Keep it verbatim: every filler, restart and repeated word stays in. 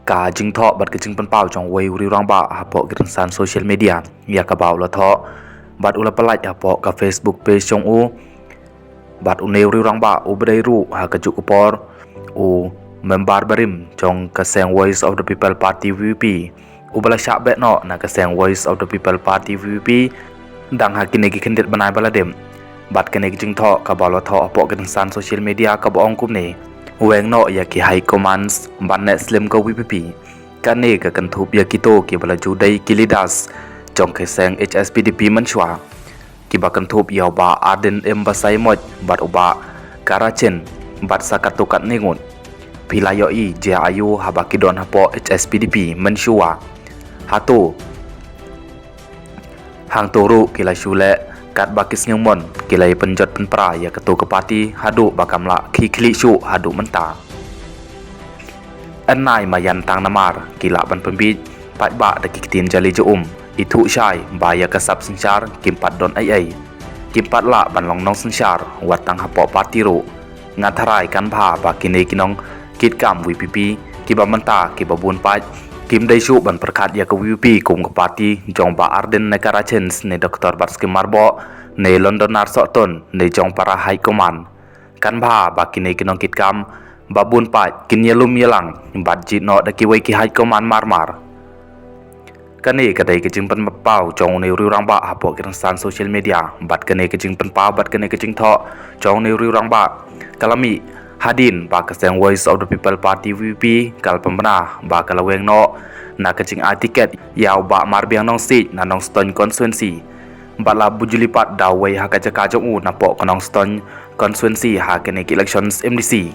Ka jingthoh bad ka jingpynpaw jong uwei u riew rangbah hapoh ki rynsan social media ïa kaba u la thoh bad u la pyllait hapoh ka Facebook page jong u. Bad une u riew rangbah u ba dei ruh ha kajuh ka por u member barim jong ka seng Voice of the People Party, V P P, u ba la shah beh noh na ka seng Voice of the People Party, V P P, dang ha kine ki khyndiat bnai ba la dep. Bad kane ka jingthoh kaba la thoh hapoh ki rynsan social media kaba ong kumne: Weng noh ïa ki high commands ban neh slem ka V P P. Kane ka kynthup ïa kito kiba la ju dei ki leaders jong ka seng H S P D P mynshuwa, kiba kynthup ïa u Bah Ardent M Basaiawmoit bad u Bah Karachen bad sa katto katne ngut. Phi la ïohi jia aïu haba ki don hapoh H S P D P mynshuwa? Hato hangto ruh ki la shu leh katba ki sngewmon, ki la ïa pynjot pynpra ïa kato ka party haduh ba kam lah khie khlieh shuh haduh mynta. Yn nai ma ïan tang namar ki lah ban pynbiej paidbah da ki ktien jali ja um, ithuh shai ba ïa ka sap synshar kim pat don ei ei, kim pat lah ban long nongsynshar wat tang hapoh party ruh. Nga tharai kan bha ba kine ki nongkitkam V P P kiba mynta kiba bun paid kim dei shuh ban pyrkhat ïa ka V P P kum ka party jong Bah Ardent ne Karachen ne Doktor Batskhem Myrboh ne Londonar Sohtun ne jong para high command. Kan bha ba kine ki nongkitkam ba bun paid kin ïalum ïalang bad jied noh da kiwei ki high command mar mar. Kane ka dei ka jingpynpaw jong une u riew rangbah hapoh ki rynsan social media, bad kane ka jingpynpaw bad kane ka jingthoh jong une u riew rangbah ka la mih hadien ba ka seng Voice of the People Party, V P P, ka la pynbna ba ka la weng noh na ka jingai tiket ïa u Bah Marbiang Nongsiej na Nongstoiñ constituency, bad la bujli pat da uwei ha ka jaka jong u napoh ka Nongstoiñ constituency ha kane ka elections M D C.